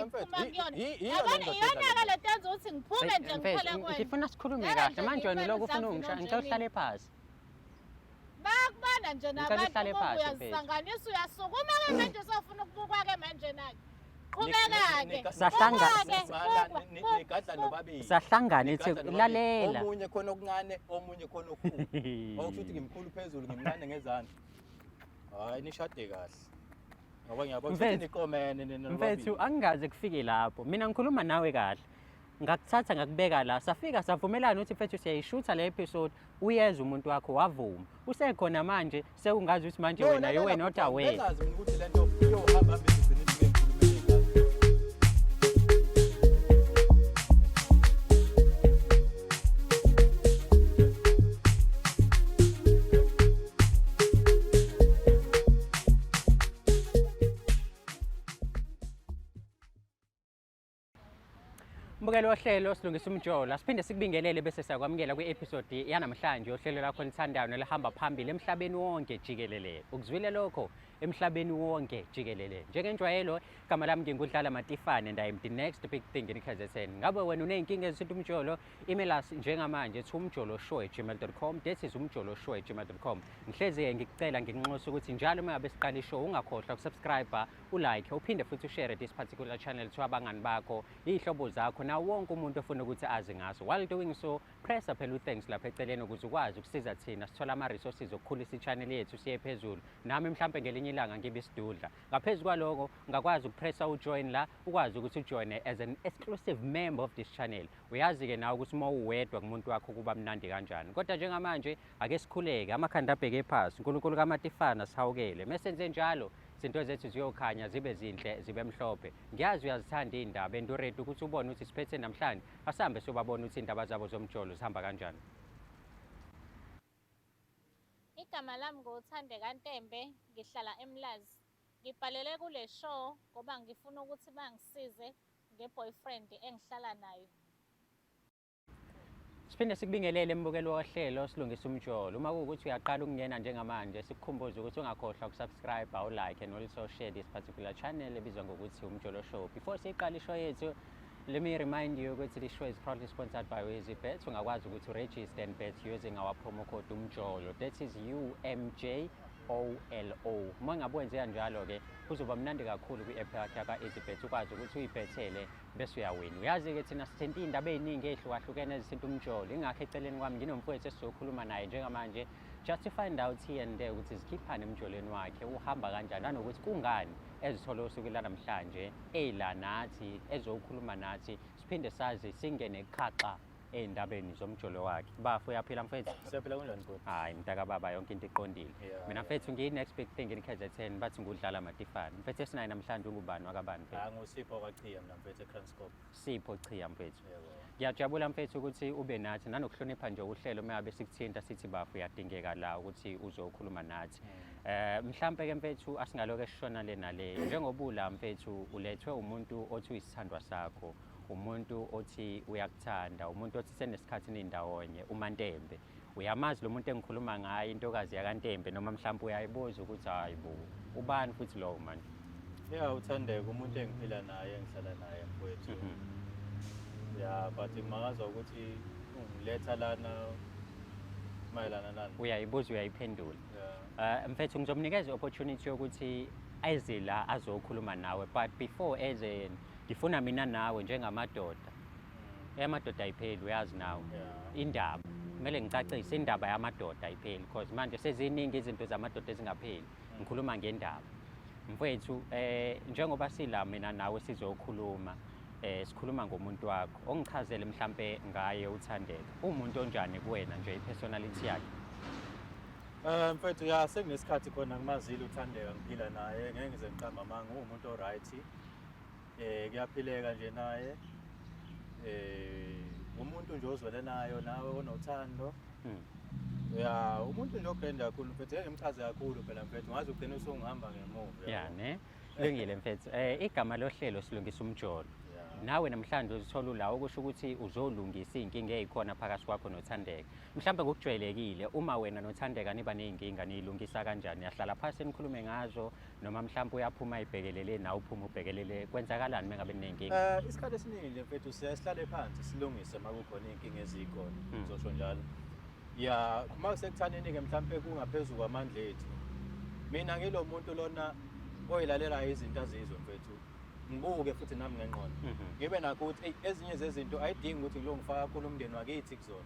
ngiphuma kuyona. Iyo Yabona le ndoda iyona-ke edlala le nto yenza ukuthi ngiphume nje ngiphele Mfethu, kuwena. ngifuna sikhulume Ngeke kahle nje manje wena ngiphele lokhu ufuna mhlawumbe ungishaya, ngicela nonje uhlale phansi. Bayakubona nje Ngicela nabantu uhlale uma phansi, mfethu. uyazisanganisa uyasukuma-ke manje usofuna ukubukwa-ke manje nake. Qhubeka-ke. Buka-ke, buka, Nigadla nobabili. Sahlangana Nigadla ethi nobabili. lalela. Omunye khona okuncane, omunye khona okukhulu. Okusho ukuthi ngimkhulu phezulu, ngimncane ngezandla. Hayi nishade kahle. Ngoba ngiyabona ukuthi Mfethu. niqomene nina Mfethu nobabili. angikaze kufike lapho. Mina ngikhuluma nawe kahle. Ngakuthatha ngakubeka la safika savumelana ukuthi mfethu siyayishutha le episode uyeza umuntu wakho wavuma. Usekhona manje sekungazi ukuthi manje No, wena lalela you were not bhuti wami, aware. Bengazi mina ukuthi le nto iyohamba hambe igcine ifike enkulumeni engaka. Mbukelo wohlelo silungisa umjolo. Asiphinde sikubingelele bese siyakwamukela kwi-episode yanamhlanje yohlelo lakho olithandayo nelihamba phambili emhlabeni wonke jikelele. Ukuzwile lokho emhlabeni wonke jikelele. Njengenjwayelo igama lami nginguDlala Matifane and I am the next big thing in KZN. Ngabe wena uney'nkinga ezithinta umjolo? Email us njengamanje to umjoloshow@gmail.com. That is umjoloshow@gmail.com. Ngihlezi-ke ngikucela ngikunxusa ukuthi njalo uma ngabe siqala ishow ungakhohlwa ukusubscribe, ulike, uphinde futhi ushare this particular channel to abangani bakho, iy'hlobo zakho nawo wonke umuntu ofuna ukuthi azi ngaso. While doing so, pressa phela u-thanks lapha eceleni ukuze ukwazi ukusiza thina sithola ama-resources okukhulisa i-channel yethu siye phezulu. Nami mhlampe ngelinye ilanga ngibe isidudla. Ngaphezu kwaloko ungakwazi ukupressa ujoin la, ukwazi ukuthi ujoyine as an exclusive member of this channel. Uyazi-ke nawe ukuthi uma uwedwa kumuntu wakho kuba mnandi kanjani. Kodwa njengamanje ake sikhuleke, amakhanda abheke phasi, uNkulunkulu kaMatifana sihawukele. Mesenze njalo izinto zethu ziyokhanya zibe zinhle zibe mhlophe. Ngiyazi uyazithanda iy'ndaba and uready ukuthi ubone ukuthi siphethe namhlanje. Asihambe siyobabona ukuthi iy'ndaba zabo zomjolo zihamba kanjani. Igama lami nguThandeka Ntembe, ngihlala eMlazi. Ngibhalele kule show ngoba ngifuna ukuthi bangisize nge-boyfriend engihlala nayo. Siphinde sikubingelele embukelo wohlelo silungisa umjolo. Uma kuwukuthi uyaqala ukungena njengamanje sikukhumbuze ukuthi ungakhohlwa ukusubscribe, ulike and also share this particular channel ebizwa ngokuthi Umjolo Show. Before siyiqala ishow yethu, let me remind you ukuthi this show is proudly sponsored by EasyBet. Ungakwazi ukuthi uregister and bet using our promo code Umjolo. That is UMJOLO. Uma ngabe wenze kanjalo ke kuzoba mnandi kakhulu kwi-app yakho yaka-EasyBet ukwazi ukuthi uyibhethele bese uyawina. Uyazi-ke thina sithinta iy'ndaba ey'ningi ey'hlukahlukene ezithinta umjolo. Ingakho eceleni kwami nginomfowethu esizokhuluma naye njengamanje just to find out here and there ukuthi zikhiphani emjolweni wakhe, uhamba kanjani, nanokuthi kungani ezithola usuku lanamhlanje eyila nathi ezokhuluma nathi siphinde sazi singene khaxa ey'ndabeni zomjolo wakhe. Bafo uyaphila mfethu? Siyaphila kunjani bhuti? Hayi mntaka baba yonke into iqondile. Yeah, Mina mfethu ngiyi-next big thing in KZN bathi ngudlala Matifane. Mfethu esinaye namhlanje ungubani wakabani mfethu? Hayi nguSipho kwaChiya mina mfethu eKranskop. Sipho Chiya mfethu. Yebo. Ngiyajabula mfethu ukuthi ube nathi nanokuhlonipha nje uhlelo uma ngabe sikuthinta sithi bafu uyadingeka la ukuthi uzokhuluma nathi. Mhlambe ke mfethu asingaloke sishona le nale. Njengoba ula mfethu ulethwe umuntu othi uyisithandwa sakho, umuntu othi uyakuthanda, umuntu othi senesikhathi nindawonye, uMaNtembe. Uyamazi lo muntu engikhuluma ngaye, intokazi yakaNtembe, noma mhlawumbe uyayibuza ukuthi hayi bo, ubani futhi lowo manje? Yeah, uThandeka umuntu engiphila naye, engihlala naye mfowethu. Yeah, but ngimangazwa ukuthi ungiletha lana mayelana nani. Uyayibuza uyayiphendula. Yeah. Mfethu ngizomnikeza i-opportunity yokuthi eze la azokhuluma nawe, but before eze ngifuna mina nawe njengamadoda. Eyamadoda ayipheli uyazi nawe. Yeah. Indaba kumele ngicacise indaba yamadoda ayipheli because manje seziningi izinto zamadoda ezingapheli. Ngikhuluma ngendaba. Mfethu njengoba sila mina nawe sizokhuluma sikhuluma ngomuntu wakho. Ongichazele mhlambe ngaye uThandeka. Umuntu onjani kuwena nje ipersonality yakhe? Mfethu ya sekunesikhathi khona ngimazile uThandeka ngiphila naye, ngeke ngize ngiqambe amanga, uwumuntu oright. Kuyaphileka nje naye. Umuntu nje ozwele nayo nawe onothando. Ya, umuntu nje ogrand kakhulu mfethu, ngeke ngimchaze kakhulu phela mfethu, ngaze ugcine usungihamba ngemuva. Ya ne. Lungile mfethu. Igama lohlelo silungisa umjolo. Yeah. Nawe namhlanje uzithola ula, okusho ukuthi uzolungisa iy'nkinga ey'khona phakathi kwakho noThandeka. Mhlawumbe ngokujwayelekile uma wena noThandeka niba ney'nkinga niyilungisa kanjani? Niyahlala phasi nikhulume ngazo noma mhlawumbe uyaphuma ayibhekelele nawe uphuma ubhekelele, kwenzakalani uma ngabe niney'nkinga? Isikhathi esiningi nje mfethu siyaye sihlale phansi silungise uma kukhona iy'nkinga ezikhona, ngizosho njalo. Ya, uma kusekuthaneni-ke mhlampe kungaphezu kwamandla ethu. Mina ngilo muntu lona oyilalelayo izinto azizwe mfethu. Ngibuke futhi nami ngengqondo. Ngibe nakho ukuthi eyi ezinye zezinto ayidingi ukuthi ngilo ngifaka kakhulu umndeni wakithi kuzona.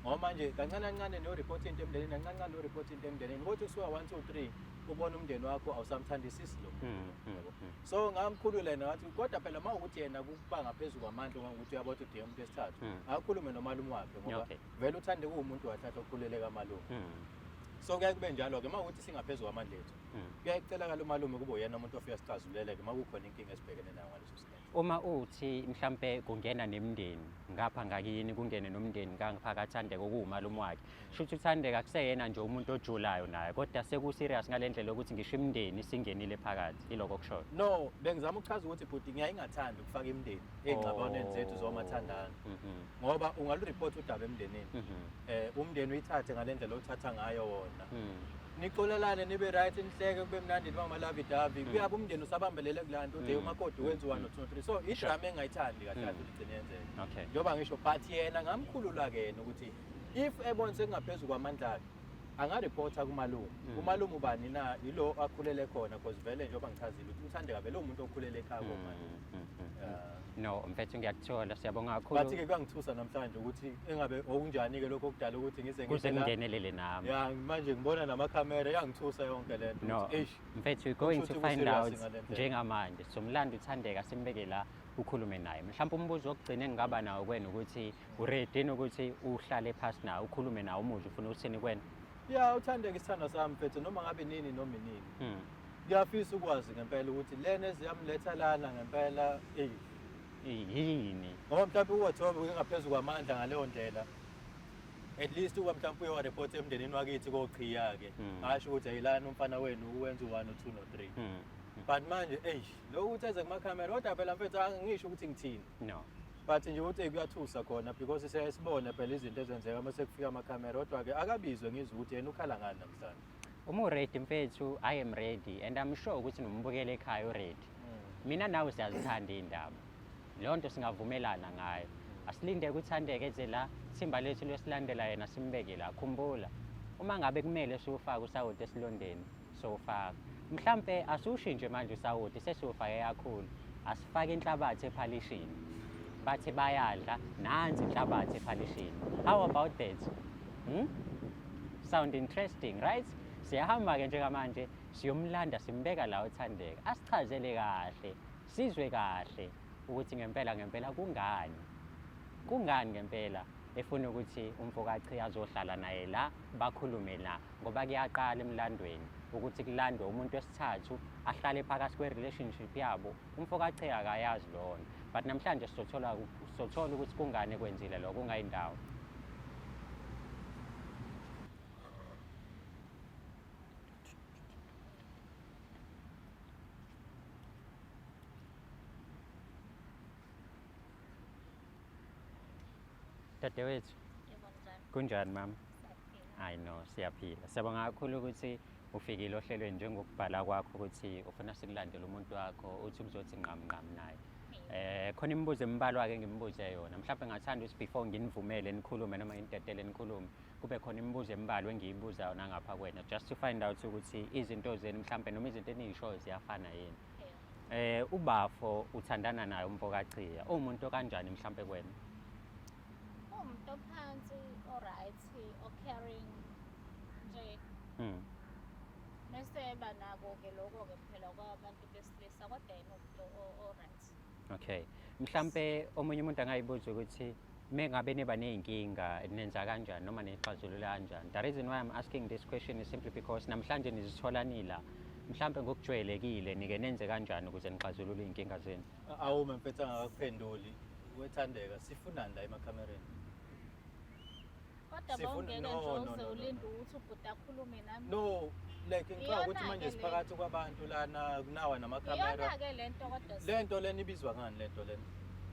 Ngoba manje kancane kancane niyoripota into emndenini, kancane kancane niyoripota into emndenini. Kodwa kusuka 1 2 3 ubona umndeni wakho awusamthandisisi lo muntu. Yabo. So ngamkhulula yena ngathi kodwa phela uma ukuthi yena kuba ngaphezu kwamandla ukuthi uyabona ukuthi udinga umuntu wesithathu, akakhulume nomalume wakhe ngoba vele uthande kuwumuntu wahlahla okhulele kamalume. So kuyaye kube njalo-ke uma ukuthi singaphezu kwamandla ethu, kuyaye kucelakala umalume kube uyena umuntu ofika sixazululele-ke uma kukhona inkinga esibhekene nayo ngaleso sikhathi. Uma uthi mhlampe kungena nemindeni ngapha ngakini, kungene nomndeni ngapha kaThandeka okuwumalume wakhe, shuthi uThandeka akuseyena nje umuntu ojulayo naye, kodwa seku-serious ngale ndlela yokuthi ngisho imindeni isingenile phakathi, yiloko okushoyo? No, bengizama ukuchaza ukuthi bhuti ngiyaye ngingathandi ukufaka imindeni ey'ngxabanweni zethu zomathandana, ngoba ungaluripota udaba emndenini, umndeni uyithathe ngale ndlela othatha ngayo wona. Nixolelane nibe right, nihleke kube mnandi niba ngama-lovey-dovey. Kuyabe umndeni usabambelele kulaa nto, ude umakoti wenza 1 no 2 no 3. So idrama engingayithandi kahle kahle ukuthi igcine yenzeka. Njengoba ngisho, but yena ngamkhulula-ke yena ukuthi if ebona sekungaphezu kwamandla akhe angaripota kumalume. Umalume ubani na? Yilo akhulele khona, because vele njengoba ngichazile ukuthi uThandeka vele uwumuntu okhulele ekhaya komalume. No, mfethu ngiyakuthola, siyabonga kakhulu. But-ke kuyangithusa namhlanje ukuthi engabe okunjani-ke lokho okudala ukuthi ngize kuze ngize la. Kungenelele nami. Ya, manje ngibona namakhamera, iyangithusa yonke le nto No, ukuthi eish. Mfethu, we're going to Kusho ukuthi find ku-serious out ngale ndlela. njengamanje. Somlando uThandeka simbeke la ukhulume naye. Mhlawumbe umbuzo wokugcina engingaba nawo kwena ukuthi uready yini ukuthi uhlale phasi naye ukhulume naye umuzwe ufuna ukuthini kwena? Ya, uThandeka isithandwa sami mfethu, noma ngabe nini noma inini. Ngiyafisa ukwazi ngempela ukuthi lena eziyamletha lana ngempela eyi. Yini? Ngoba mhlawumbe uwathoba ngaphezu kwamandla ngaleyo ndlela. At least uba mhlawumbe uyowareport emndenini wakithi kochiya-ke. Asho ukuthi ayilana umfana wenu uwenza u-1 u-2 no-3. But manje eish, lokhu ukuthi eze kumakhamera kodwa phela mfethu angisho ukuthi ngithini. No. But nje ukuthi kuyathusa khona because siyaye sibone phela izinto ezenzeka uma sekufika amakhamera, kodwa-ke akabizwe ngizwe ukuthi yena ukhala ngani namhlanje. Uma uready mfethu, I am ready and I'm sure ukuthi nombukeli ekhaya uready. Mina nawe siyazithanda iy'ndaba. Leyo nto singavumelana ngayo. Asilinde kuThandeka eze la, ithimba lethu liyosilandela yena simbeke la. Khumbula, uma ngabe kumele siwufake usawoti esilondeni, sowufaka. Mhlampe asiwushintshe manje usawoti, sesiwufake kakhulu. Asifake inhlabathi ephalishini. Bathi bayadla, nansi inhlabathi ephalishini. How about that? Sound interesting, right? Siyahamba-ke njengamanje, siyomlanda simbeka la uThandeka. Asichazele kahle, sizwe kahle ukuthi ngempela ngempela kungani. Kungani ngempela efuna ukuthi umfokaChiya azohlala naye la, bakhulume la, ngoba kuyaqala emlandweni ukuthi kulandwe umuntu wesithathu ahlale phakathi kwe-relationship yabo. UmfokaChiya akayazi leyo nto. But namhlanje sizothola ukuthi kungani ekwenzile lokho, kungayindawo. Dadewethu. Yebo, njani? Kunjani mama? Siyaphila. I know, siyaphila. Siyabonga kakhulu ukuthi ufikile ohlelweni njengokubhala kwakho ukuthi ufuna sikulandele umuntu wakho uthi kuzothi nqam nqam naye. Khona imibuzo embalwa ke ngimbuze yona. Mhlawumbe ngathanda ukuthi before nginivumele nikhulume noma ngidedele nikhulume, kube khona imibuzo embalwa engiyibuzayo nangapha kwena just to find out ukuthi izinto zenu mhlawumbe noma izinto eniyishoyo ziyafana yini. Ubafo uthandana naye umfokaChiya, uwumuntu kanjani mhlawumbe kwena? Uwumuntu ophansi, o-right, o-caring nje. Mese eba nako-ke lokho-ke phela kwabantu besilisa, kodwa yena uwumuntu o-right. Okay. Mhlampe omunye umuntu angayibuza ukuthi mengabe niba ney'nkinga nenza kanjani noma nixazulula kanjani. The reason why I'm asking this question is simply because namhlanje nizithola nila. Mhlampe ngokujwayelekile nike nenze kanjani ukuze nixazulule iy'nkinga zenu? Awume mfethu angakakuphenduli. WeThandeka, sifunani la emakhamereni? Kodwa Sifuna bawungeke no nje no uze no no ulinde no. ukuthi ubhuti akhulume nami. No, like ngicabanga ukuthi Iyona-ke manje le. siphakathi kwabantu lana kunawa namakhamera. Iyona-ke le nto kodwa Le nto lena ibizwa ngani le nto lena?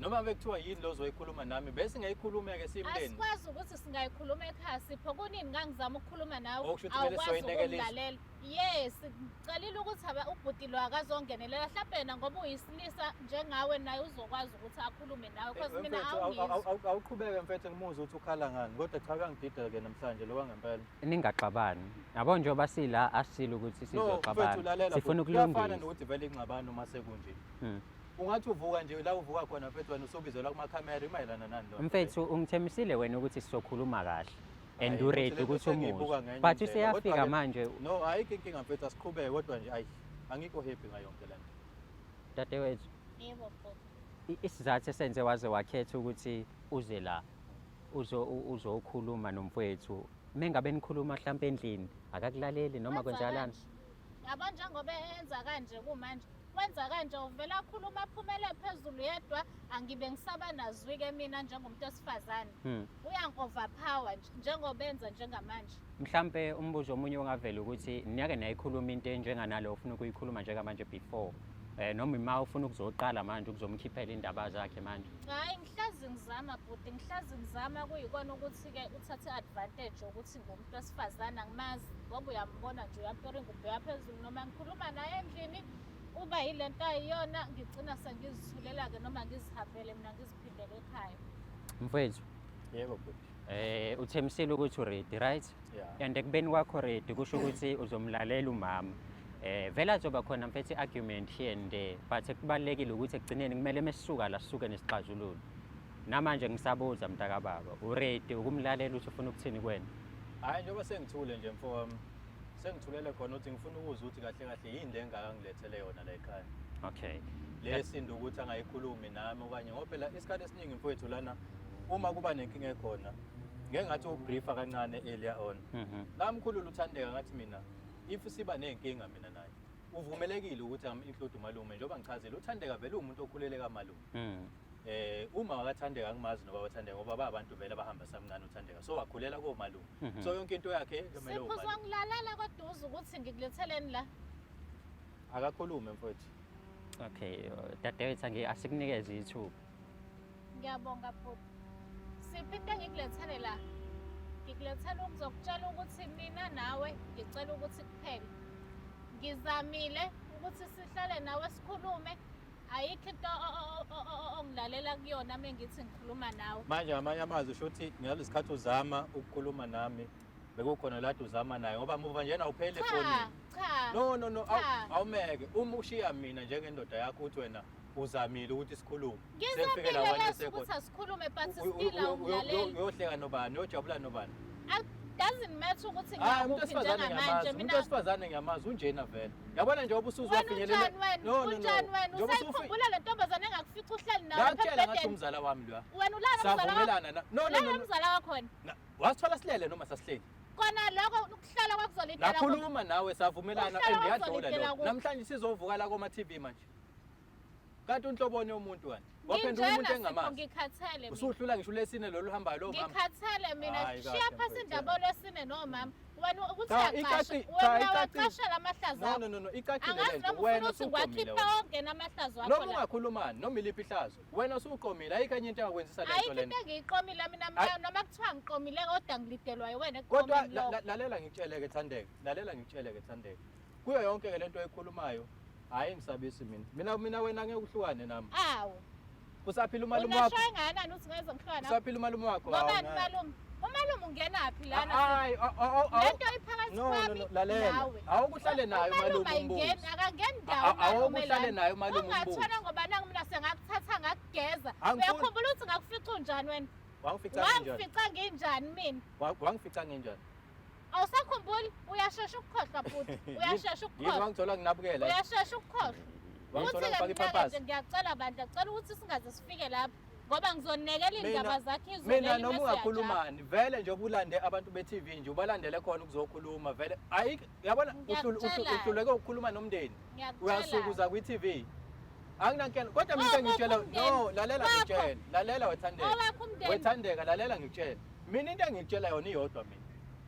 Noma bekuthiwa yini lo ozoyikhuluma nami bese singayikhuluma-ke siyimndeni. Asikwazi ukuthi singayikhuluma ekhaya Sipho, kunini ngangizama ukukhuluma nawe Okusho ukuthi kumele awukwazi siyoyinekelisa. ukungilalela. Yes, ngicelile ukuthi ubhuti lo akazongenelela mhlawumbe yena ngoba uyisilisa njengawe naye uzokwazi ukuthi akhulume nawe because mina Mfethu, awungizwa. awuqhubeke mfethu ngimuzwe ukuthi ukhala ngani kodwa cha kuyangidida-ke namhlanje lo wangempela. Ningaxabani. Yabo njengoba sila asile ukuthi No, mfethu sizoxabana. lalela Sifuna bhuti, kuyafana ukulungisa. nokuthi vele ingxabano uma sekunje. Ungathi uvuka nje la uvuka khona mfethu wena usubizelwa kumakhamera imayelana nani loo nto leyo? Mfethu ungithembisile wena ukuthi sizokhuluma kahle and Hhayi, uready futhi lento ukuthi sengiyibuka umuzwe ngenye but indlela. useyafika Kodwa-ke manje no, ayikho inkinga mfethu asiqhubeke kodwa nje ayi angikho happy ngayo yonke le nto. Dadewethu, Yebo bhuti. isizathu esenze waze wakhetha ukuthi uze la uzokhuluma nomfowethu mengabe nikhuluma mhlampe endlini akakulaleli noma Wenza kwenzakalani? kanje. Yabo njengoba enza kanje kumanje wenza kanje uvela akhuluma aphumele phezulu yedwa angibe ngisaba nazwi-ke mina njengomuntu wesifazane. Uyangi-overpower nje njengoba enza njengamanje. Mhlampe umbuzo omunye ongavela ukuthi niyake nayikhuluma into enjenganalo ofuna ukuyikhuluma njengamanje before noma ima ufuna ukuzoqala manje ukuzomkhiphela indaba zakhe manje? Hhayi, ngihlezi ngizama bhuti, ngihlezi ngizama kuyikona ukuthi-ke uthathe i-advantage yokuthi ngumuntu wesifazane angimazi ngoba uyambona nje uyamperinga ubheka phezulu noma ngikhuluma naye endlini uba yile nto ayiyona ngigcina sengizithulela-ke noma ngizihambele mina ngiziphindele ekhaya. Mfowethu. Yebo bhuti. Uthembisile ukuthi uready, right? Yeah. And ekubeni kwakho ready kusho ukuthi uzomlalela umama. Vele azoba khona mfethu i-argument here and there, but kubalulekile ukuthi ekugcineni kumele mesisuka la sisuke nesixazululo. Namanje ngisabuza mntakababa, uready ukumlalela ukuthi ufuna ukuthini kuwena? Hhayi, njengoba sengithule nje mfowami, sengithulele khona ukuthi ngifuna ukuzwa ukuthi kahle kahle yini le engaka ngilethele yona la ekhaya. Le sinto ukuthi angayikhulumi nami okanye ngoba phela isikhathi esiningi mfowethu lana uma kuba nenkinga ekhona ngeke ngathi ubriefa kancane earlier on. La mkhululu uThandeka ngathi mina if siba nenkinga mina naye uvumelekile ukuthi am-include umalume njengoba ngichazile uThandeka vele uwumuntu okhulele kamalume. Uma wakathandeka angimazi noba wathandeka ngoba ba abantu vele abahamba samncane uThandeka so wakhulela komalume. So yonke into yakhe kumele Sipho umalume. uzongilalela kodwa uze ukuthi ngikuletheleni la. Akakhulume mfowethu. Okay, dadewethu asikunikeze ithuba. Ngiyabonga bhuti. Sipho into engikulethele la. Ngikulethela ukuzokutshela ukuthi mina nawe ngicela ukuthi kuphele. Ngizamile ukuthi sihlale nawe sikhulume. Ayikho into ongilalela kuyona uma ngithi ngikhuluma nawe. Manje ngamanye amazwi usho ukuthi ngalesi sikhathi uzama ukukhuluma nami bekukhona lade uzama naye ngoba muva njena awupheli Cha, efonini. cha. No, no, no, Cha. awumeke. Uma ushiya mina njengendoda yakho uthi wena uzamile ukuthi sikhulume. Sefike Ngizamile la wanye leso sekho. ukuthi asikhulume but still awungilaleli. Uyohleka nobani, uyojabula nobani. Doesn't matter ukuthi Hayi, umuntu ngiyakuphi wesifazane njengamanje ngiyamazi, umuntu mina. wesifazane ngiyamazi unjena vele. Yabona njengoba usuze Wena wafinyelela. unjani wena? No, no, no. Unjani wena? Njengoba Usayikhumbula le ntombazane engakufica uhleli nayo lapha Ngakutshela ngathi embhedeni? umzala wami loya. Wena ulala nomzala wakho? Savumelana na. No, no, Ulala no, no. nomzala wakho wena? Wasithola silele noma sasihleli? Kona lokho ukuhlala kwakuzolidela kuphi? Nakhuluma nawe savumelana Ukuhlala and yadlula kwakuzolidela lokho. kuphi? Namhlanje sizovuka la koma TV manje. Kanti unhloboni yomuntu kanti? Waphenduka Nginjena umuntu Sipho engamazi. ngikhathele mina. Usuhlula ngisho ulesine lolu hambayo lo mama. Ngikhathele mina. Hayi, Shiya kahle phasi mfethu. indaba olwesine nomama. Wena ukuthi Cha, uyacasha. cha, Wena icacile. uyawacashela amahlazo No, akho. no, no, no, icacile Angazi lento. noma ufuna Wena ukuthi usuqomile ngiwakhiphe wena. wonke namahlazo akho Noma la. ungakhulumani, noma iliphi ihlazo. Wena usuqomile, ayikho enye into engakwenzisa lento Ayikho into lena. engiyiqomile mina Ayi. noma kuthiwa ngiqomile kodwa ngilidelwa yiwena Kodwa ekuqomeni lokho. lalela ngikutshele-ke Thandeka, lalela ngikutshele-ke Thandeka. Kuyo yonke-ke lento oyikhulumayo, hhayi ngisabisi mina. Mina wena ngeke uhlukane nami. Awu. Usaphila umalume wakho? Unasho engakanani ukuthi ngeze ngihlukane nawe? Usaphila umalume wakho? Ngobani Hawu, ngeke. umalume? Umalume ungenaphi lana? Hayi, Lento iphakathi No, no, kwami no, lalela. nawe. Awukuhlale naye Umalume umalume ayingeni, umbuzo. akangeni ndawo umalume Awukuhlale lana. naye umalume umbuzo. Ungathola ngoba nangu mina sengakuthatha ngakugeza. Angifuni. Uyakhumbula ukuthi ngakufica unjani wena? Wangifica nginjani? Wangifica nginjani mina? Wangifica nginjani? Awusakhumbuli? Uyashesha ukukhohlwa bhuti. Uyashesha Yini ukukhohlwa. wangithola nginabukela? Uyashesha ukukhohlwa. Wangithola Futhi-ke ngifaka mina-ke ipampers. nje ngiyacela bandla, ngicela ukuthi singaze sifike lapho ngoba ngizonekela iy'ndaba zakho izwe Mina leli noma bese uyajabha. ungakhulumani vele nje ubulande abantu be-TV nje ubalandele khona ukuzokhuluma vele ayikho yabona Ngiyakutshela. uhluleke ukukhuluma nomndeni Ngiyakutshela. uyasuka uza kwi-TV anginankinga kodwa mina Owakho ngitshela umndeni. no lalela Wakho. ngitshela lalela wethandeka Owakho umndeni. wethandeka lalela ngikutshela mina into engikutshela yona iyodwa mina.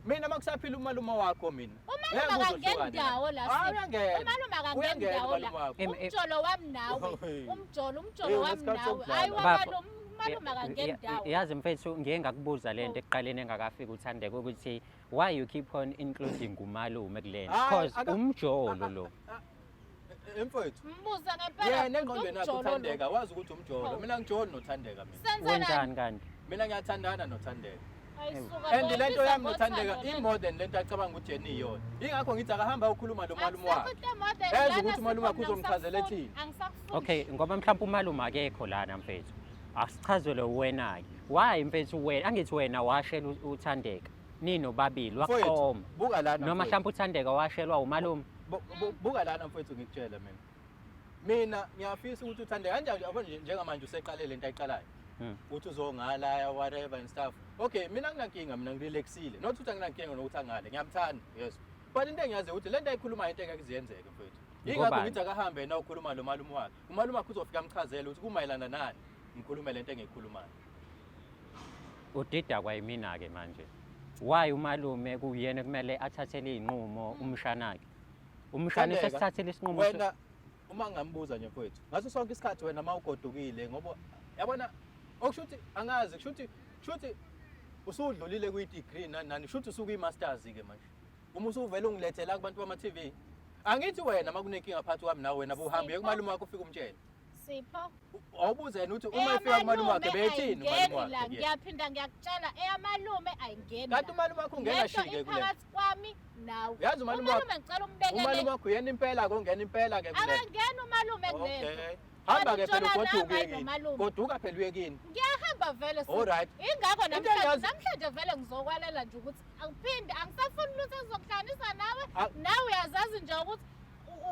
Mina makusaphila umalume wakho mina. Umalume Ngeke akangeni uzohlukane ndawo la, Hayi Sipho. uyangena. Umalume akangeni Uyangena ndawo la. umalume wakho. Umjolo wami nawe. Hey. Umjolo, Hey, umjolo wami unesikhathi nawe. sokudlala. Hayi Bafo, wamalume, umalume akangeni ndawo. Yazi mfethu, ngiye ngakubuza le nto ekuqaleni engakafiki uThandeka ukuthi why you keep on including umalume kulena, Hhayi, cause umjolo lo. Mfowethu. Mbuza ngempela. Yena engqondweni yakhe umjolo lo. uThandeka wazi ukuthi umjolo. Hawu. Mina ngijoli noThandeka mina. Senzanani? Wenzani kanti? Mina ngiyathandana noThandeka. Ayisuka And bo, le nto ibiza yami noThandeka ngothando le. i-more than le nto acabanga ukuthi yena iyona. Yingakho ngithi akahamba ayokhuluma lo malume Akusekho wakhe. into e-more than Yazi lana, ukuthi umalume wakhe Sipho, mina uzomchazela angisakufuni, ethini. Angisakufuni. Okay, ngoba mhlawumbe umalume akekho lana mfethu. Asichazele wena-ke. Why mfethu wena, angithi wena washela uThandeka ninobabili Mfowethu, waqoma. buka lana Noma mfowethu. mhlawumbe uThandeka washelwa umalume. Buka lana mfowethu, ngikutshela mina. Mina ngiyafisa ukuthi uThandeka kanjani, yabo nje njengamanje useqale lento ayiqalayo. Uthi uzongala whatever and stuff. Okay, mina nginankinga, mina ngirelaxile. Not ukuthi anginankinga nokuthi angale, ngiyamthanda, yes. But into engiyaziyo ukuthi lento ayikhulumayo into engeke iziyenzeke mfowethu. Yingakho Ngobani? ngithi akahambe yena ukhuluma lo malume wakhe. Umalume wakhe uzofika amchazele ukuthi kumayelana nani. Ngikhulume lento engiyikhulumayo. Udida kwayimina-ke manje. Why umalume kuyena kumele athathele iy'nqumo umshanakhe? Umshana Thandeka, esesithathele isinqumo Wena uma ngingambuza nje mfowethu, ngaso sonke isikhathi wena uma ugodukile ngoba yabona okusho ukuthi angazi, kusho ukuthi kusho ukuthi usudlulile kwi-degree nani nani, kusho ukuthi usukwi-masters ke manje. Uma usuvele ungilethela kubantu bama-TV. Angithi wena uma kunenkinga phakathi kwami nawe wena buhambe uye kumalume wakho ufike umtshele. Sipho. Awubuze yena ukuthi uma efika kumalume wakhe bethini umalume ayingeni la, wakhe kuyena. ngiyaphinda ngiyakutshela, eyamalume ayingeni Kanti la. umalume wakho ungena Lento shike kule. iphakathi kwami nawe. Uyazi umalume wakho- Umalume ngicela umbekele. Umalume wakho uyena impela ke ungena impela ke kule. Akangeni umalume kulento. Okay. Hamba ke phela Wena ujola ugoduke nami, kini. nomalume. Goduka phela uye kini. Ngiyahamba vele Sipho. All right. Ingakho Into namhlanje engiyazi- namhlanje vele ngizokwalela nje ukuthi angiphinde, angisafuni lutho engizokuhlanganisa nawe. Nawe uyazazi nje ukuthi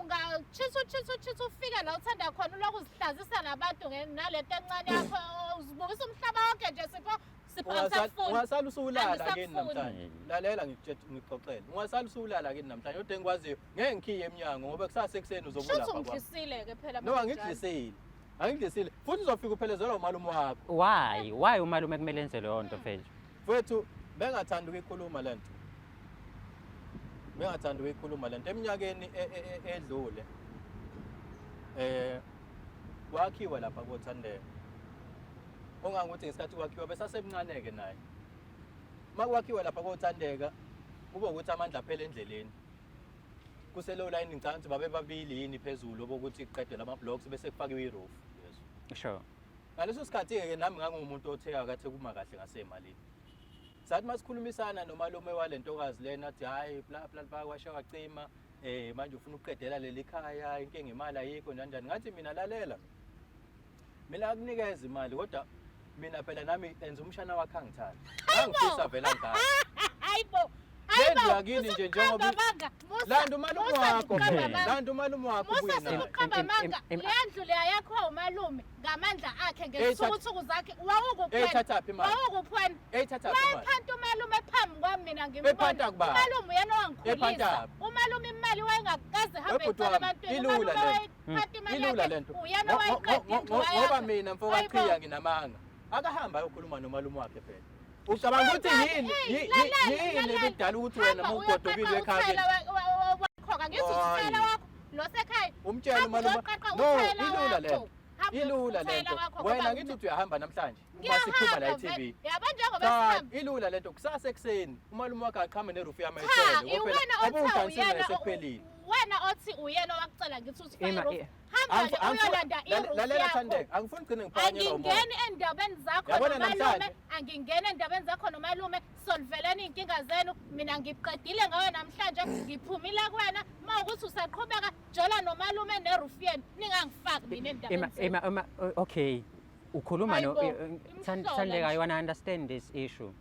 ungachitha uchitha uchitha ufike la uthanda khona, ulokhu uzihlazisa nabantu nalento encane yakho, uzibukisa umhlaba wonke nje Sipho. Sipho, angisakufuni. Ungasala usulala kini Angisakufuni. namhlanje. Lalela ngikuxoxele. Ungasala usulala kini namhlanje. Kodwa engikwaziyo ngeke ngikhiye emnyango ngoba kusasa ekuseni uzobuya Shuthi lapha kwami. ungidlisile-ke phela No, manje. angidlisile. Angidlisile. Futhi uzofika uphelezelwa umalume wakho. Why? Why umalume kumele enze leyo nto mfethu? Mfethu, bengathanda ukuyikhuluma le nto. Bengathanda ukuyikhuluma le nto. Eminyakeni edlule, kwakhiwa lapha koThandeka. Ongangokuthi ngesikhathi kwakhiwa besasemncane-ke naye. Uma kwakhiwa lapha koThandeka, kube ukuthi amandla aphela endleleni. Kuselo line ngicabanga ukuthi babe babili yini phezulu obokuthi kuqedwe lama blocks bese kufakiwe i-roof. Yes. Ngaleso sikhathi-ke nami ngangumuntu othe akathe kuma kahle ngasemalini. Sathi masikhulumisana nomalume wale ntokazi lena athi hayi bla bla bla kwasha kwacima, manje ufuna ukuqedela leli khaya, inkinga imali ayikho njani njani. Ngathi mina lalela. Mina akunikeza imali kodwa mina phela nami enza umshana wakhe angithanda. Angifisa vele angithanda. Hayibo. Lendlu Hayibo, yakini nje njengoba usuqamba amanga. Musa, Landa umalume Musa, wakho uqamba phela. amanga. Landa umalume wakho Musa, ubuye naye. usuqamba amanga. Le ndlu leya yakhiwa umalume ngamandla akhe, ngezithukuthuku zakhe. Wawukuphi wena? Eyithathaphi imali? Wawukuphi wena? Eyithathaphi imali? Wayephanta umalume phambi kwami mina ngimbona. Ephanta kubani? Umalume uyena owangikhulisa. Ephanta phi? Umalume imali wayengakaze ahambe Webhuti ecela wami, ebantwini. ilula Umalume le nto. wayephanta imali Ilula yakhe, le nto. uyena owayiqeda indlu Ngoba wayakha. mina mfo Hayibo. kaQhiya nginamanga. Akahamba ayokhuluma nomalume wakhe phela. Ucabanga ukuthi Hamba, hey, lalela, yini lalela. ebidala ukuthi wena Hamba uma ugodukile uyoqaqa ekhaya uthela wakho, angithi uthela Hayi. wakho, lo sekhaya. Umtshele Hamba umalume. uyoqaqa No, uthela ilula wakho. le nto. Hamba Ilula le uthela nto. wakho, Wena ngoba ngithi uthi uyahamba namhlanje. Uma siphuma la Ngiyahamba e-T V. vele. Yabo njengoba Cha, sihamba. ilula le nto. Kusasa ekuseni umalume wakhe aqhame nerufu yami Cha, ayithwele. Ngoba phela iwena othe abungidansile uyena sekuphelile. wena othi uyena owakucela ngithi uthi fake Ima, roof. i- Hamba-ke uyolanda i-roof Lalela yakho. Thandeka, angifuni ugcine ngiphakanyelwa umoya. Angingeni endabeni zakho Yabona nomalume, namhlanje? angingeni endabeni zakho nomalume, solveleni iy'nkinga zenu. Mina ngiqedile ngawe namhlanje, ngiphumile kuwena. Uma ukuthi usaqhubeka, jola nomalume neroof yenu. Ningangifaki mina endabeni zenu. Ima, ima, okay. Ukhuluma no, Hayibo, imihlola Thandeka, nje. I want to understand this issue.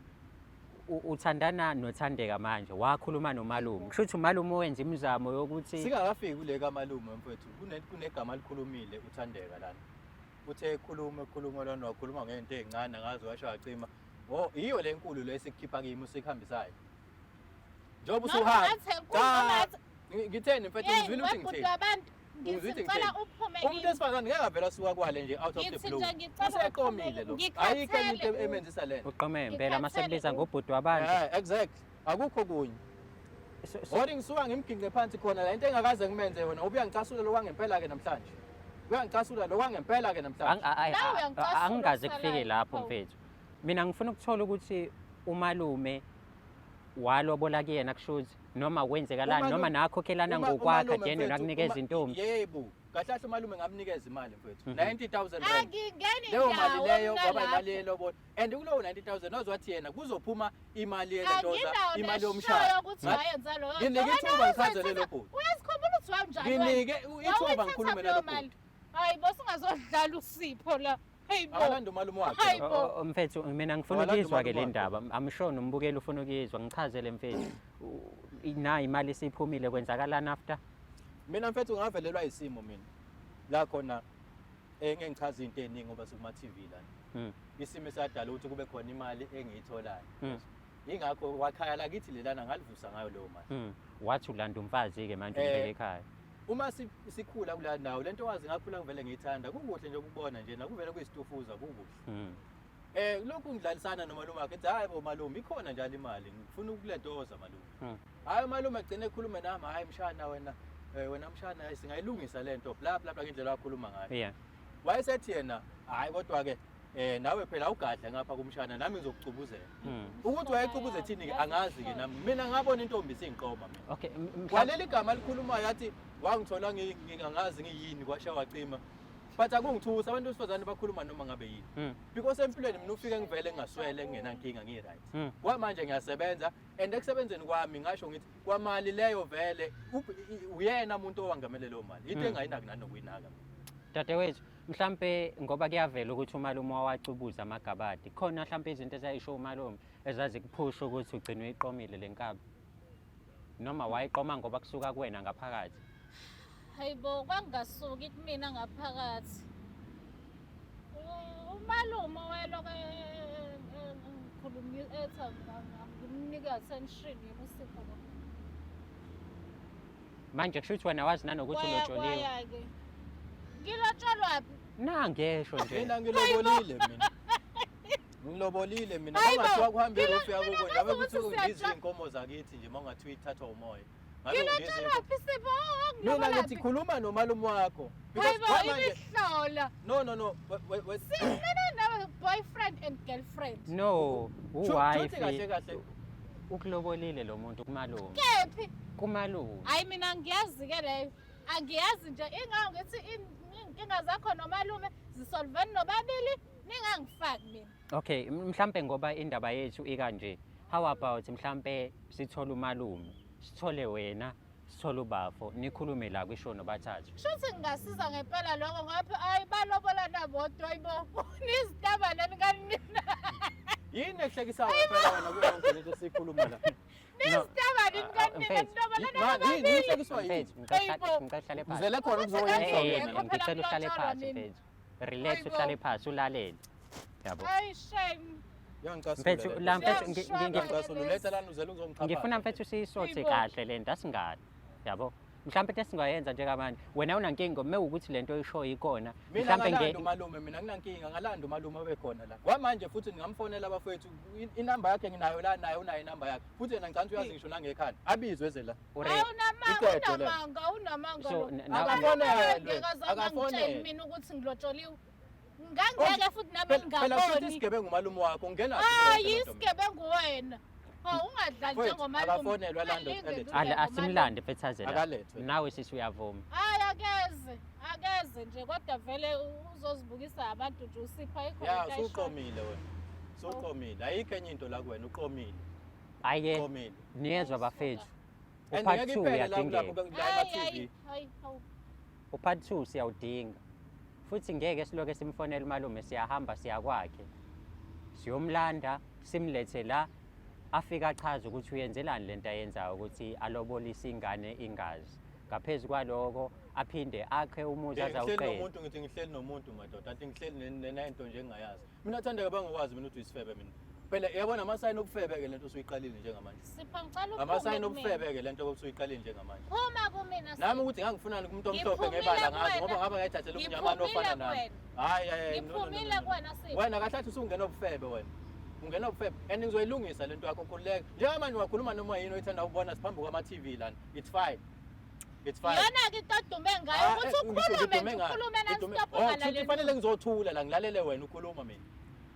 Uthandana noThandeka manje, wakhuluma nomalume. Kusho ukuthi umalume wenza imizamo yokuthi singakafiki kule kamalume mfethu, kunegama alikhulumile uThandeka lana. Uthe ekhuluma, ekhuluma lana, wakhuluma ngento ezincane ngaze washo wacima. Oh, iyo le nkulu le esikukhipha kimi usikuhambisayo. Njengoba Noma usuhamba. athi enkulu, noma Cha, athi ngitheni mfethu, Hey, ngizwile ukuthi webhuti ngitheni. wabantu, Ngizwile ngithi ukuthi ngicela ngitheni. uphume Umuntu kimi. wesifazane ngeke avele asuka kwale nje out of the Ngithi blue. nje ngicela Useqomile uphume lo. kimi. Ayikho enye into Ngikhathele emenzisa le nto. Uqome impela Ngikhathele masekubiza u- ngobhuti wabantu. Yeah, exactly. Akukho kunye. So Ngoba ngisuka ngimginqe phansi khona la, into engakaze ngimenze yona, ngoba uyangicasula lo kwangempela ke namhlanje. Uyangicasula lo kwangempela ke namhlanje. Nawe uyangicasula Angikaze okusalayo. kufike lapho, Hawu. mfethu. Mina ngifuna ukuthola ukuthi umalume walobola kuyena, kushuthi noma kwenzekalani, noma nakhokhelana ngokwakha, Umalume, then mfethu, nakunikeza intombi. Yebo, kahle kahle umalume ngamnikeza imali, mfethu. 90,000 rand. Angingeni Leyo mali ndawo leyo mina kwaba lapho. imali yelobolo. And kulowo 90,000 wazi wathi yena kuzophuma imali yelentoza, Anginawo imali neshoyo yomshado. ukuthi wayenza loyo nto. Nginike Wena ithuba ngichazele uzayithatha- lo bhuti. Uyazikhumbula ukuthi wawunjani wena? Nginike ithuba Wawuyithatha ngikhulume leyo nalo mali. bhuti. Hayi bo, singazodlala uSipho la. Hayi bo. Akalanda umalume wakhe. Hayi lo. bo. Mfethu, mina ngifuna Awalanda ukuyizwa ke umalume le wakhe. ndaba. I'm sure nombukeli ufuna ukuyizwa. Ngichazele, mfethu. Nayi imali isiphumile, kwenzakalani after? Mina, mfethu, ngavelelwa isimo mina. La khona ngeke ngichaze into eningi ngoba sikuma TV lana. Isimo esadala ukuthi kube khona imali engiyitholayo. Ingakho wakhaya lakithi lelana ngalivusa ngayo leyo mali. Wathi ulanda umfazi ke manje umbeke ekhaya. Uma sikhula kula ndawo, lento wazi ngakhula ngivele ngiyithanda, kukuhle nje ukubona nje, nakuvele kuyisitufuza, kukuhle. Lokhu ngidlalisana nomalume wakhe, ethi hayi bo malume, ikhona njalo imali, ngifuna ukulentoza malume. Hayi, umalume agcine ekhulume nami, hayi mshana wena, wena mshana, hayi singayilungisa lento, bla bla bla, ngendlela wakhuluma ngayo. Wayesethi yena, hayi kodwa ke nawe phela ugadla ngapha kumshana, nami ngizokucubuzela. Ukuthi wayecubuze thini ke angazi ke nami. Mina ngabona intombi isingiqoma mina. Okay, Kwaleli gama likhulumayo yathi wangithola ngingangazi ngiyini, kwasha wacima. But akungithusa, abantu besifazane bakhuluma noma ngabe yini. Because empilweni mina ufike ngivele ngingaswele, ngingenankinga, ngi-right. Kwamanje ngiyasebenza, and ekusebenzeni kwami ngasho ngithi kwamali leyo vele uyena umuntu owangamele leyo mali. Into engayinaki nanokuyinaka. Dadewethu, mhlambe ngoba kuyavela ukuthi umalume wawacubuza amagabadi, khona mhlambe izinto ezayisho umalume ezazikuphusha ukuthi ugcine uyiqomile le nkabi, noma wayiqoma ngoba kusuka kuwena ngaphakathi? Hayi bo, kwangasuki kumina ngaphakathi. Umalume wayelokhu ngikhuluma ethi ngimnike attention yena uSipho lo. Manje kusho ukuthi wena wazi nanokuthi Kwaya ulotsholiwe? kwaya-ke. Ngilotsholwaphi? Nangesho nje. Mina ngilobolile mina. Ngilobolile mina. Hayi bo, Bangathiwa kuhambe irufu mina yakubo ngazi nje, ukuthi kuthiwa undiza siyajwa- iy'nkomo zakithi nje, uma ungathiwa ithathwa umoya. Ngabe undiza Ngilotsholwaphi, Sipho? Mina ngithi Ngilobolaphi? khuluma nomalume wakho. Because Hayi bo, kwamanje imihlola. No, no, no. Mina nawe boyfriend and girlfriend. No, Shuthi kahle uwife kahle. ukulobolile lo muntu kumalume. Kephi? Kumalume. Hayi, mina ngiyazi-ke leyo. Angiyazi nje, ingawo ngithi iy'nkinga zakho nomalume zisolveni nobabili, ningangifaki mina. Okay, mhlambe ngoba indaba yethu ikanje, how about mhlambe sithole umalume, sithole wena, sithole ubafo, nikhulume la kwishow nobathathu. Shuthi ngingasiza ngempela lokho, ngoba hayi balobolana bodwa, hayibo, nizitabane nikanina. Yini ekuhlekisayo ngempela wena kuyo yonke lento esiyikhuluma la? Nizitabane nikanina, Mfethu, nilobolana Yini nobabili. ihlekiswa yini? Mfethu, ngicela Hayibo. ngicela uhlale phansi. Ngizele khona ukuzoyisho Eh, mina. Ngekho phela ngicela uhlale kulotsholwa phansi, mina. mfethu. Relax, Hayibo. uhlale phansi ulalele. Yabo. Hayi shame. Uyangicasula Mfethu, le la nto. mfethu Uyangicasula, uletha lana uzele uzongixhaphaza. Ngifuna, mfethu, siyisothe Hayibo. kahle le nto, asingabi. Yabo. Mhlawumbe into esingayenza njengamanje, wena unankinga uma ukuthi le nto oyishoyo ikona. Mina Mhlawumbe ngalanda umalume, mina nginankinga, ngalanda umalume abe khona la. Kwamanje futhi ngingamfonela abafowethu, inamba yakhe nginayo la, naye unayo inamba yakhe. Futhi yena ngicabanga ukuthi uyazi ngisho nangekhanda. Abizwe eze la. Hayi unamanga, Iqede le. unamanga, unamanga So, lo. Akafonelwe, Ngeke aze angangitsheli akafonelwe. mina ukuthi ngilotsholiwe. Ngangeke futhi nami Phela futhi ngingaboni. isigebengu umalume wakho, ungena Hayi isigebengu wena. Hawu ungadlali Mfowethu, njengomalume. akafonelwe alande Ungalinge alethwe. nje njengomalume. Asimlande mfethu aze la. Akalethwe. Nawe sisi uyavuma. Hayi akeze, akeze nje kodwa vele uzozibukisa abantu nje uSipho, ayikho Ya, into ayishoyo. usuqomile wena. Usuqomile. Ayikho enye into la kuwena, uqomile. Hayi-ke Uqomile. niyezwa bafethu. And U-part ngeke 2 iphele la kulapho uyadingeka. la Hayi ema-TV. hayi hayi hawu. U-part 2 siyawudinga. Futhi ngeke siloke simfonele umalume, siyahamba siyakwakhe. Siyomlanda, simlethe la, afike achaze ukuthi uyenzelani lento ayenzayo ukuthi alobolise ingane ingazi. Ngaphezu kwaloko aphinde akhe umuzi Ngihleli azawuqeda. nomuntu, ngithi ngihleli nomuntu madoda, anti ngihleli nento nje engingayazi. Mina Thandeka bangokwazi mina ukuthi uyisifebe mina. Phela yabona amasayini obufebe ke lento osuyiqalile njengamanje. Sipho, ngicela uphume Amasayini kumina. obufebe ke lento osuyiqalile njengamanje. Phuma kumina. Nami ukuthi ngangifunani kumuntu omhlophe Ngiphumile ngebala ngazi kuwena. ngoba ngabe ngayithathela umnyamane Ngiphumile ofana nami. kuwena. Hayi hayi, no, no, no, no, Ngiphumile no. kuwena, Sipho. Wena kahle athi usungena ubufebe wena. Ungena ubufebe and ngizoyilungisa lento yakho, khululeka. Njengamanje ungakhuluma noma yini oyithanda ukubona, siphambi kwama-TV lana. It's fine. It's fine. Iyona-ke into odume ngayo Ah, ukuthi ukhulume ngidume nje ngayo. ukhulume Ngidume- non-stop Oh, kushuthi ungalaleli. kufanele ngizothula la ngilalele wena ukhuluma mina.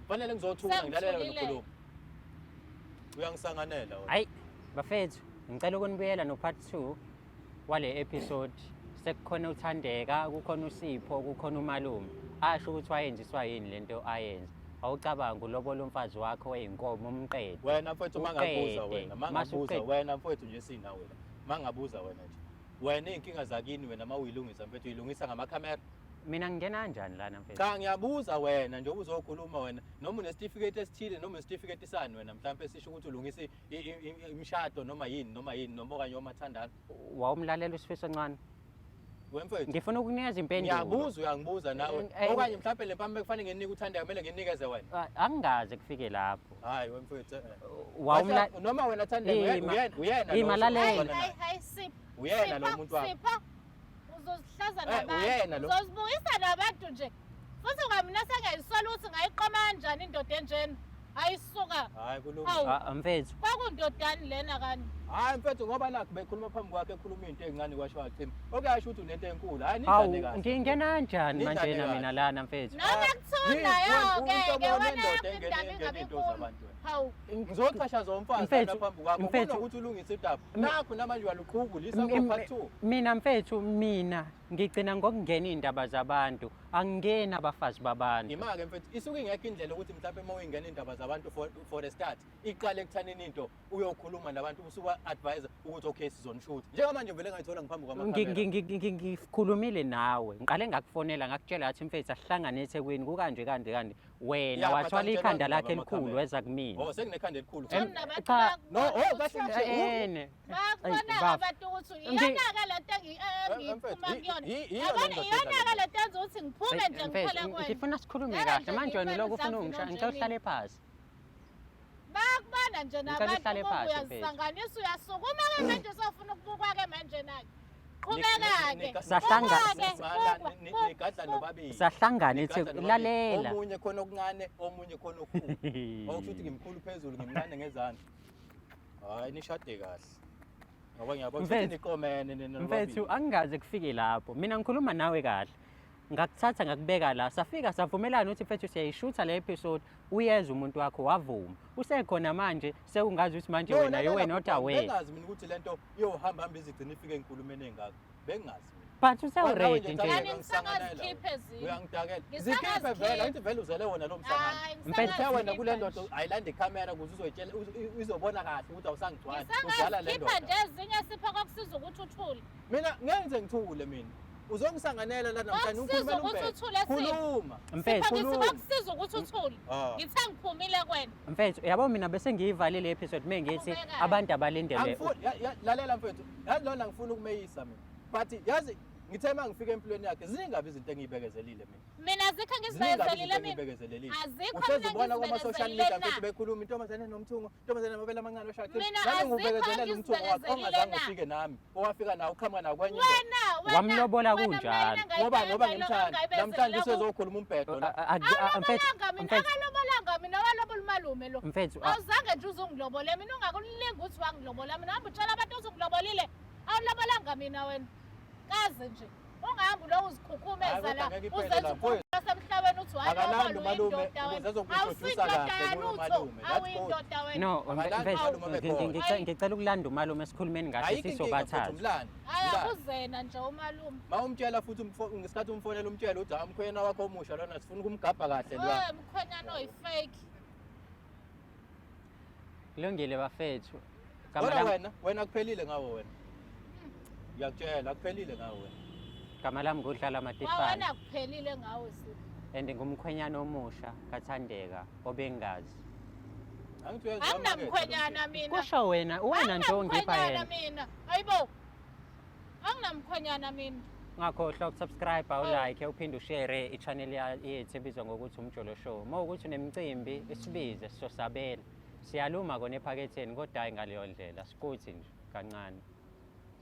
Kufanele ngizothula ngilalele wena Sengithulile. ukhuluma. Uyangisanganela wena. Hayi bafethu, ngicela ukunibuyela no part 2 wale episode. Sekukhona uThandeka, kukhona uSipho, kukhona umalume. Asho ukuthi wayenziswa yini lento ayenza. Awucabanga ulobola umfazi wakho weyinkomo umqede. Wena mfowethu mangabuza Uqede. wena, mangabuza Masuqede. wena mfowethu nje sinawe la. Mangabuza wena nje. Wena iy'nkinga zakini wena uma uyilungisa mfethu uyilungisa ngamakhamera. Mina ngingena kanjani lana mfethu? Cha ngiyabuza wena njengoba uzokhuluma wena noma unesitifiketi esithile noma unesitifiketi sani wena mhlawumpe sisho ukuthi ulungisa imishado noma yini noma yini noma okanye omathandana. Wawumlalela uSifiso Ncwane? Wemfethu. Ngifuna ukukunikeza impendulo. Ngiyabuza uyangibuza nawe. Okanye mhlawumpe le mpama ekufanele nginike uThandeka kumele nginikeze wena. Ah, Angikaze kufike lapho. Hayi wemfethu. Wawumla Noma wena Thandeka Ima. uyena uyena lo Ima, lalela. Hayi osuke hayi hayi Sipho. Uyena lo Sipho, muntu wakho. Sipho uzozihlaza Uyena nabantu. lo. Uzozibuyisa nabantu nje. Futhi kwamina sengiyayisola ukuthi ngayiqoma kanjani indoda enjena. Ayisuka. Hayi kulungile. Hawu. Ah, mfethu. Kwakundodani lena kani? Hayi mfethu ngoba nakho bekhuluma phambi kwakhe ekhuluma into ezincane kwasho wacima. Okuyasho ukuthi unento enkulu. Hayi Hawu, nidlane kahle. ngingena kanjani Nidlane manjena kahle. mina lana mfethu? Noma kuthiwa nayo-ke ke wena yakho indaba indoda ingabe into inkulu. zabantu wena. Hawu. Ngizochashaza umfazi Mfethu, lana phambi kwakho mfethu. kunokuthi ulungise udaba. Nakho namanje uyaluqhubulisa ko part 2. Mina mfethu mina ngigcina ngokungena iy'ndaba zabantu, angingeni abafazi babantu. Ima-ke mfethu isuke ingekho indlela ukuthi mhlawumbe uma uyingena iy'ndaba zabantu for the start iqale ekuthaneni into uyokhuluma nabantu usuba-advise ukuthi okay sizonishutha. Njengamanje vele ngayithola ngiphambi kwamakhamera. Ngikhulumile nawe, ngiqale ngakufonela ngakutshela ngathi mfethu asihlangane eThekwini kukanje kanje kanje. Wena Ya, but wathwala angitshelanga ikhanda lakhe indaba elikhulu amakhamera. weza kumina. Oh sekunekhanda elikhulu. Nabantu cha. No, oh kahle nje. Ene. Bayakubona Eyi, bafo. abantu ukuthi iyona-ke le nto engiphuma Mfethu, kuyona. iyo le Yabona ndoda iyona-ke edlala le nto enza ukuthi ngiphume nje Mfethu, ngiphele kuwena. ngifuna sikhulume Ngeke kahle nje manje wena ngiphele lokhu ufuna mhlawumbe ungishaya, ngicela nonje uhlale phansi. Bayakubona nje Ngicela nabantu uhlale ukuba phansi, mfethu. uyazisanganisa uyasukuma-ke manje usofuna ukubukwa-ke manje na-ke. Qhubeka-ke. Bukwa-ke, bukwa, bukwa. Nigadla nobabili. Sahlangana Nigadla eThekwini, nobabili. lalela. Omunye khona okuncane, omunye khona okukhulu. Okusho ukuthi ngimkhulu phezulu, ngimncane ngezandla. Hayi nishade kahle. Ngoba ngiyabona ukuthi Mfethu. niqomene nina Mfethu nobabili. angikaze kufike lapho. Mina ngikhuluma nawe kahle. Ngakuthatha ngakubeka la, safika savumelana ukuthi mfethu siyayishutha le episode, uyeza umuntu wakho wavuma. Usekhona manje sekungazi ukuthi manje No, wena lalela yiwena bhuti odwa wami, wena. Bengazi mina ukuthi lento iyohamba hamba izigcina ifike enkulumeni engaka. Bengazi mina. But Nawe use-ready nje nje. Yani Thandeka, ngisangazikhipha ezinye. Uyangidakela. Ngisangazikhipha. Zikhiphe vele, angithi vele uzele wona lo msangano. Hayi, Mfethu, Uthe wena kule ngisangazikhipha ndoda nje. ayilande ikhamera ukuze uzoyitshela izobona kahle ukuthi awusangigcwali. Udlala le Ngisangazikhipha ndoda. nje ezinye sipho kwakusiza ukuthi uthule. Mina ngenze ngithule mina. Uzongisanganela la namhlanje Kwakusiza ukhulumela ukuthi umbhedo. uthule Sipho. Khuluma. Mfethu, Sipho ngithi khuluma. kwakusiza ukuthi uthule. Ah. Ngithe ngiphumile kwena. Mfethu, yabo mina bese ngiyivalile le episode mengithi Qhubeka. abantu abalindele. Angifuni lalela mfethu. Yazi lona ngifuna ukumeyisa mina. But yazi ngithe uma ngifika empilweni yakhe ziningi izinto engiyibekezelile mina. Mina azikho Ziningi engizibekezelile izinto mina. engiyibekezelelile. Azikho Uhlezi mina ubona kuma-social engizibekezelile media mfethu na. bekhuluma intombazane nomthungo, intombazane namabele amancane oshaqile. Mina Nami azikho ngiwubekezelela umthungo wakhe engizibekezelile ongazange na. ufike nami. Owafika nawo uqhamuka nawo kwenye indoda. Wena, wena. Wamlobola wena kunjalo. mina Ngoba ngoba engayibeka ngimthanda. engayibezela Namhlanje ku- usezokhuluma umbhedo la. Mfethu, Awulobolanga mina, mfethu, akalobolanga mina, walobola umalume lo. mfethu, Awuzange nje uzungilobole mina, ungakulinga ukuthi wangilobola mina. Hamba utshela abantu uzungilobolile. Awulobolanga mina wena. Kaze nje. Ungahambi lo uzikhukhumeza Hayi, kodwa la. ngeke iphele Uzenza la, ukhulu wasemhlabeni uthi Akalandi walobola umalume uyindoda ukuze wena. azoku-introduce Awusiyindoda kahle kuye yalutho. umalume. That's good. Awuyindoda wena. no, Akalandi mfethu, umalume bekhona. ngicela ukulanda umalume esikhulumeni kahle Ayikho inkinga mfethu sisobathathu. umlandi. Hayi Mlandi. akuzena nje umalume. Ma umtshela futhi ngesikhathi umfonela umtshela uthi hayi umkhwenyana wakho omusha lona sifuna ukumgabha kahle lo. Oy mkhwenyana oyi-fake. Kulungile bafethu. Gama Kodwa lami wena wena kuphelile ngawe wena. Ngiyakutshela kuphelile ngawe wena. gama lami ngudlala Matifane Wawena kuphelile ngawe Sipho. and ngumkhwenyana omusha kaThandeka obengazi. Angithi uyezwa Anginamkhwenyana mina. Kusho wena, wena nje ongipha Anginamkhwenyana yena. mina. Hayibo. Anginamkhwenyana mina. Ungakhohlwa ukusubscribe, ulike, uphinde ushare i-channel yethu ebizwa ngokuthi Umjolo Show. Uma ukuthi unemicimbi, isibize sizosabela. Siyaluma kona ephaketheni kodwa hayi ngaleyo ndlela, sikuthi nje kancane.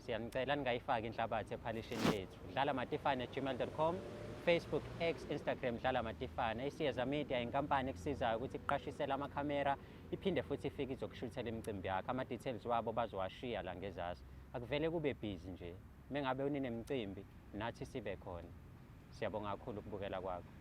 Siyanicela ningayifaki inhlabathi ephalishini lethu. Dlala matifane@gmail.com. Facebook, X, Instagram, Dlala Matifana. ISiyeza Media inkampani ekusizayo ukuthi ikuqashisele amakhamera, iphinde futhi ifike izokushuthela imicimbi yakho. Ama-details wabo bazowashiya la ngezasi. Akuvele kube busy nje. Mengabe uninemicimbi nathi sibe khona. Siyabonga kakhulu ukubukela kwakho.